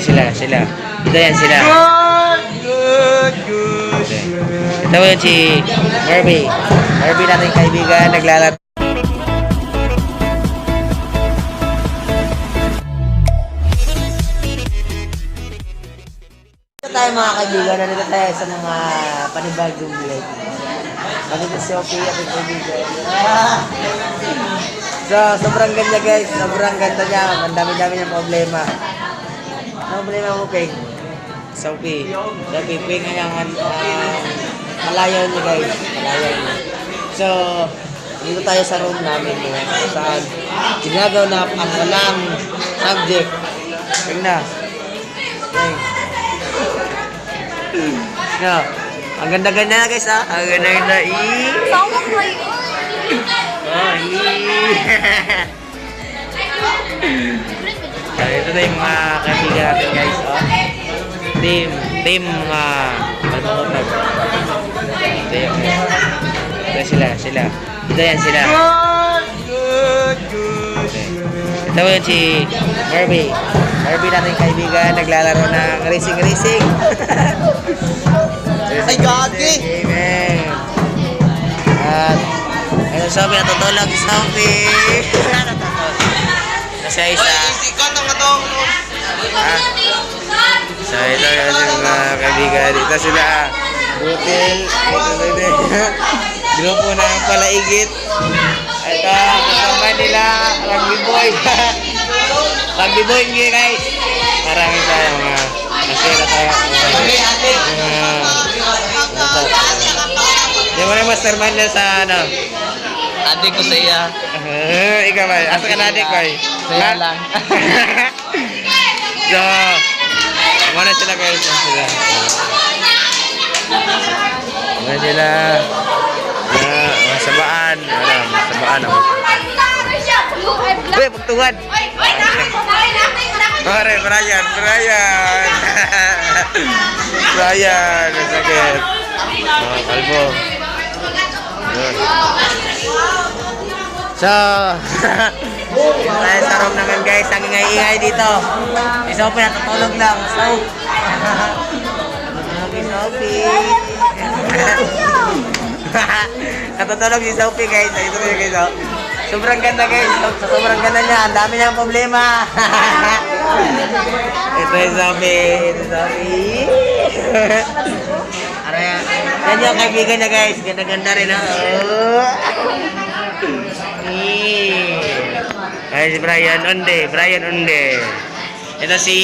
Sila, sila. Ito yan sila. Good, good, good. Ito yun si Murphy. Murphy natin kaibigan, naglalaro. Ito tayo, mga kaibigan, nandito tayo sa mga panibagong vlog. Nandito si Sophie, ating kaibigan. Ah! So, sobrang ganda, guys. Sobrang ganda niya. Ang dami-dami niyang problema. Ano problema mo, Peng? Sophie. Sophie, Peng, ang malayo niya, guys. Malayo niya. So, dito tayo sa room namin kung saan ginagawa na ang walang subject. Peng na. Peng. No. Ang ganda-ganda na, guys, ah. Ang ganda-ganda. Eh. Tawag mo yun. Oh, eh. So, ito na yung mga kaibigan natin, guys. Oh. Team, team mga uh, Ito yung, ito sila, sila. Ito yan sila. Good, good, good. Ito yun si Murphy. Murphy natin kaibigan, naglalaro ng racing racing. Ay, gagi! Amen. At, ayun, Sophie, natutulog si Sophie. Natutulog. Kasi isa. Easy ka nang atong. Ah. So, ito yung mga kaibigan. Ito sila. Butil. Ito sila. Grupo ng palaigit. Ito, kasama nila. Rugby boy. Rugby boy, hindi, guys. Marami tayo mga nasira tayo. Mga, ito. Di mo na mastermind na sa ano. Ate ko sa iya. Eh, ikaw ba? Asa ka na, Dick, boy? Saya lang. So, muna sila, guys. Muna sila. Muna sila. Ah, mga sabaan. Ano, mga sabaan ako. Uy, pagtuwad. Pare, Brian, Brian. Brian, masakit. Oh, kalbo. Yun. So, tayo sa room naman, guys. Ang ingay-ingay dito. Si Sophie natutulog lang. So, natutulog si Sophie. Natutulog si Sophie, guys. Ito na yun, guys. Oh. Sobrang ganda, guys. Sa sobrang ganda niya, ang dami niyang problema. Ito yung Sophie. Ito yung Sophie. Ano yan? Yan yung kaibigan niya, guys. Ganda-ganda rin, oh. Ay, si Brian Onde. Brian Onde. Ito si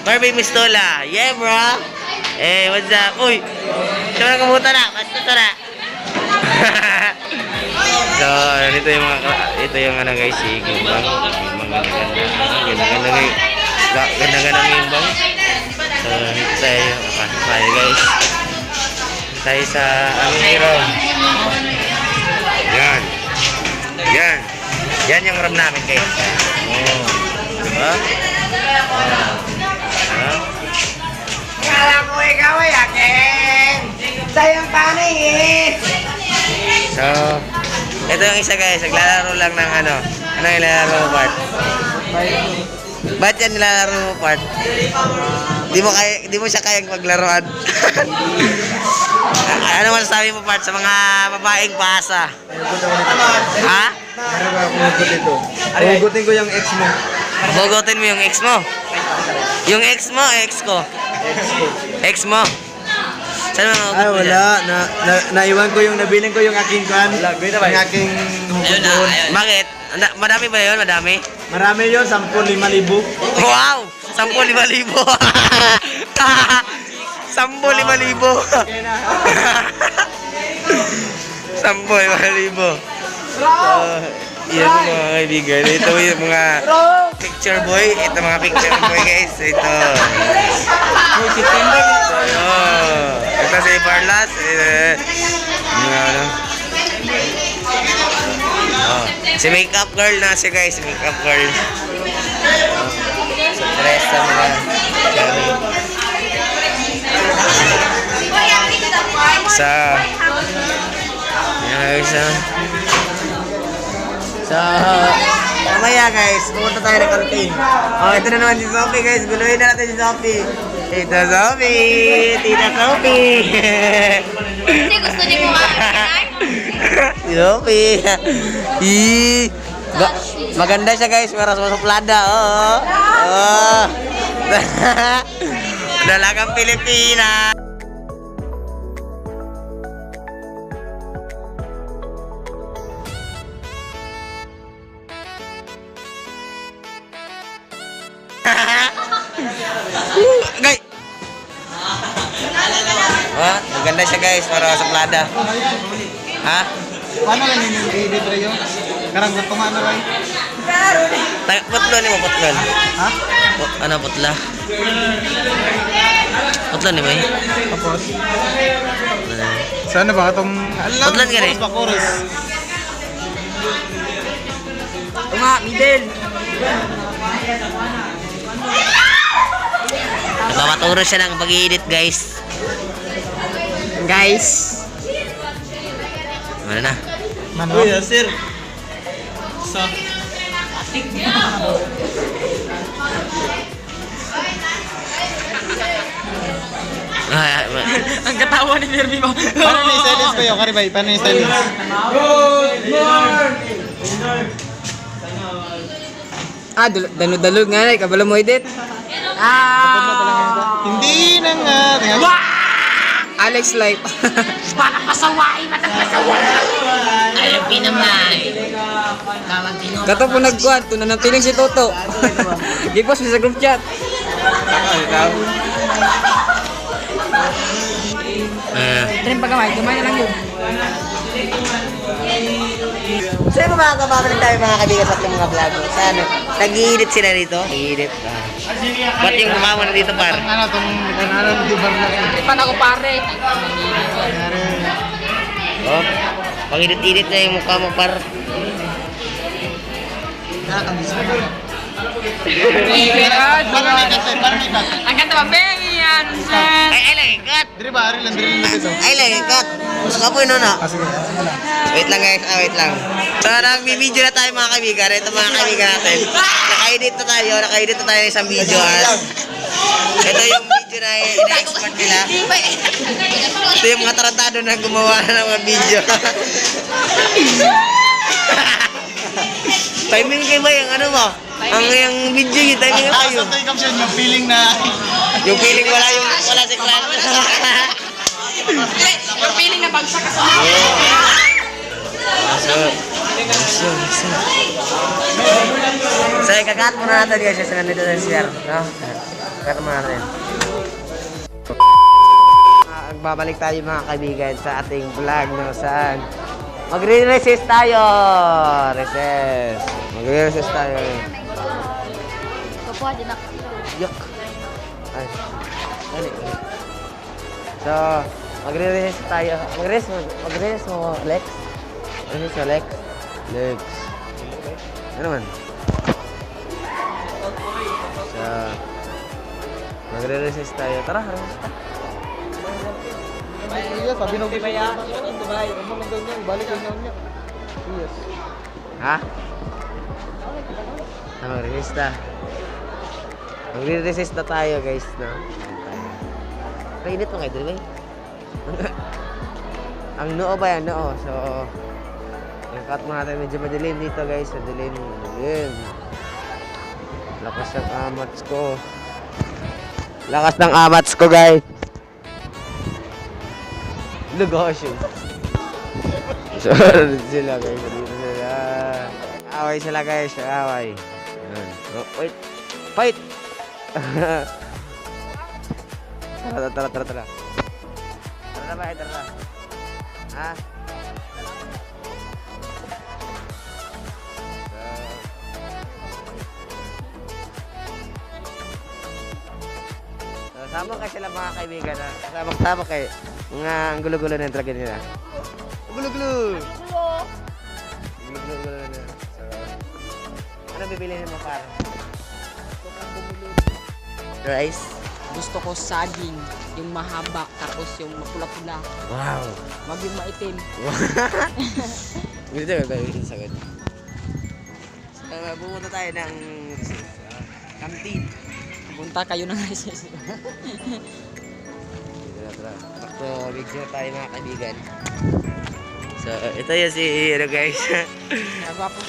Barbie Mistola. Yeah, bro. Eh, what's up? Uy! Siya na kumuta na. Basta na. So, ito yung mga, ito yung ano, guys, si Gimbang. Gimbang, ganda-ganda. Ah, ganda-ganda guys. Ganda-ganda ng Gimbang. So, dito tayo. Pasok tayo, guys. Tayo sa aming room. Yan. Yan. Yan yung room namin, guys. Oh. Diba? Oh. Ano? Kala ko ikaw ay akin. Sayang paningin. So, ito yung isa, guys. Naglalaro lang ng ano. Ano yung nilalaro mo, part? Ba't yan nilalaro mo, part? Di mo siya kayang paglaruan. Ano masasabi mo, part, sa mga babaeng paasa? Ha? Meron ba akong hugot dito? Hugutin ko yung ex mo. Bogotin mo yung ex mo. Yung ex mo, ex ko. Ex ko. Ex mo. Saan mo Ay, mahugot mo wala. dyan? Na, naiwan ko yung, nabilin ko yung aking kan. Yung aking hugot doon. Bakit? Madami ba yun? Madami? Marami yun, 10, 5,000. Wow! 10,5,000! 10,5,000! Okay na. 10,5,000! So, yan mga kaibigan. Ito yung mga picture boy. Ito mga picture boy, guys. Ito. Oh, ito si Barlas. Eh, mga ano. Oh, si makeup girl na siya, guys. Makeup girl. Oh, surprise sa mga sa yan, guys, ah. So, mamaya Mamaya guys, pumunta tayo ng kantin. Oh, ito na naman si Sophie guys. Guluhin na natin si Sophie. Tita Sophie! Tita Sophie! Kasi gusto niyo mo nga. Si Sophie! Ih! Maganda siya guys, pero sumasuplada. Oo. Oh. Dalagang Pilipina. Guys. What? Maganda siya guys, para sa plada. Ha? Paano lang yun yung edit rin yung? Karang natunga na rin. Putlon ni mo, putlon. Ha? Ano, putla? Putlon ni mo eh. Tapos? Sana ba itong... Alam, Putlan ka rin. Chorus ba, chorus? Tunga, middle. Nagpapaturo siya ng pag-edit guys. Guys. Ano na? Mano? Uy, sir. So, Ah, Ang katawa ni Kirby mo. Paano na silence kayo? Karibay, paano yung silence? Ah, dalo-dalog nga na. Kabalo mo edit. Ah! Hindi na nga. Tingnan. Alex Life. Ayaw pinamay. Kato po nagkuhan. Tunan ng piling si Toto. Gipos sa group chat. Ah. Trim pa gamay. Gamay na lang yun. So yun mga kababalik tayo mga kaibigan sa ating mga vlog. Sa ano, nag-iinit sila dito. Nag-iinit. Ah. Ba't yung mukha mo na dito par? Ano itong... Ano, di ba na? Ipan ako pare. Oh, pang-init-init na yung mukha mo par. Paano na ikat? Paano na ikat? Ang kanta ba? Baby, Hansen. Ay, ay lang, cut! Diri ba? Ari lang, diri lang dito. Ay lang, cut! Kapoy no na. Ah, sige. Wait lang guys, ah, wait lang. So, nagbibideo na tayo mga kaibigan. Ito mga kaibigan natin. Naka-edit na tayo, naka-edit na tayo ng isang video. Ah. Ito yung video na ina-export nila. Ito yung mga tarantado na gumawa ng mga video. Timing kayo ba yung ano mo? Ang yung video yun, timing Tapos kayo. ito yung caption, yung feeling na... Yung feeling wala yung wala si Clan. Yung feeling na bagsak ka sa So, so, ikakat muna natin guys kasi nandito na si Sir. No? Cut muna natin. Ah, babalik tayo mga kaibigan sa ating vlog no saan magre-recess tayo. Recess. Magre-recess tayo. Kukuha din ako. Yok. Ay. Dali. So, magre-recess tayo. Magre-recess mo, magre-recess mo, Lex. Magre-recess mo, Lex. Lex. Ano man? So, magre-recess tayo. Tara, recess ta. Yes, sabi nung... Balik lang niya. Yes. Ha? Ah, magre-recess ta. Magre-recess na tayo, guys, no? Painit mo kayo, dali ba? Ang noo ba yan? Noo. So, i-cut mo natin. Medyo madilim dito, guys. Madilim. Madilim. Lakas ng amats ko. Lakas ng amats ko, guys. Lugosyo. So, sila, guys. Dito sila. Away sila, guys. Away. Ayan. Oh, wait. Fight! Tara, tara, tara, tara. Tara na ba? Tara na. Ha? So, sama kayo sila mga kaibigan. Ha? Kasama-kasama kayo. Mga ang gulo-gulo na yung talaga nila. Gulo-gulo! Gulo-gulo na. So, ano bibilihin mo para? Rice? Gusto ko saging. Yung mahaba. Tapos yung mapula-pula. Wow! Wag yung maitim. Gusto ko ba yung sagot? Pupunta tayo ng canteen. Punta kayo ng recess. Tara, tara. Back to video tayo, mga kaibigan. So, ito yung si ano, guys. Gwapo.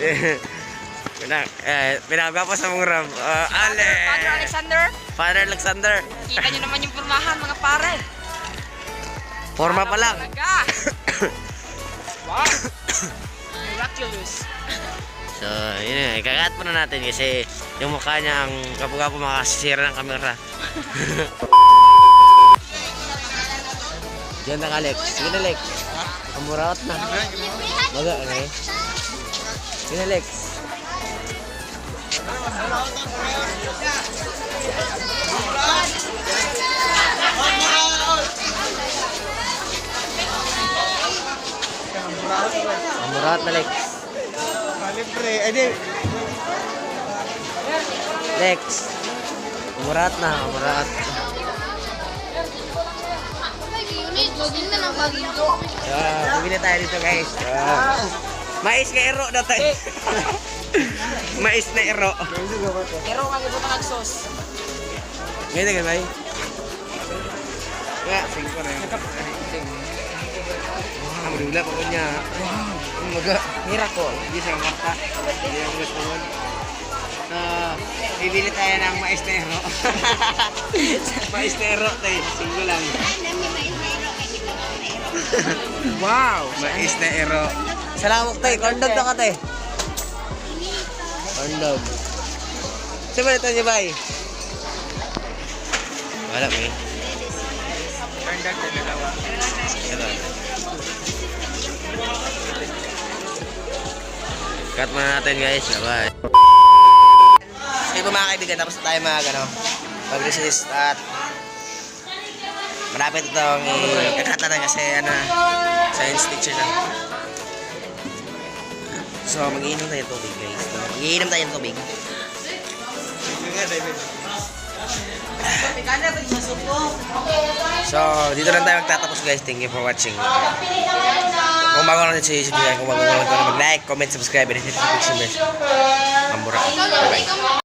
Pinagwapo sa mong ram. Ale! Father Alexander, Father Alexander. kita nyo naman yung pormahan, mga pare. Forma pa lang. Talaga. Wow. Miraculous. So, yun na. Ikakat muna natin kasi yung mukha niya ang kapo-kapo makasisira ng kamera. Diyan na, Alex. Sige na, Alex. Ang muraot na. Maga, ano eh. Sige na, Alex. Ang muraot na, Lex. Libre. Ay, di. Lex. Murat na, murat. Ah, bumili tayo dito, guys. Ah. Mais na ero na tayo. Mais na ero. Pero ang ibutang ang sauce. Ngayon na gamay. Nga, Singko na yun. Ah, madula pa ko niya. Wow, maga. Miracle. Hindi sa kwarta. Hindi ako gusto mo. So, bibili tayo ng mais na ero. Mais na ero tayo. Singko lang. Wow. Mais na ero. Salamat tayo. Corn dog na ka tayo. Corn dog. Saan ba ito niya, bay? Wala ba eh. Corn dog na dalawa. Ito. Cut muna natin, guys. Bye-bye. Okay po, mga kaibigan, tapos na tayo mag ano, mag-resist at malapit itong i-cut natin kasi ano, science teacher na. So, magiinom tayo ng tubig, guys. No? Magiinom tayo ng tubig. So, dito lang tayo magtatapos, guys. Thank you for watching. Kung bago lang sa YouTube channel, kung bago lang ito, mag-like, comment, subscribe, and hit the notification bell. Mambura. Bye-bye.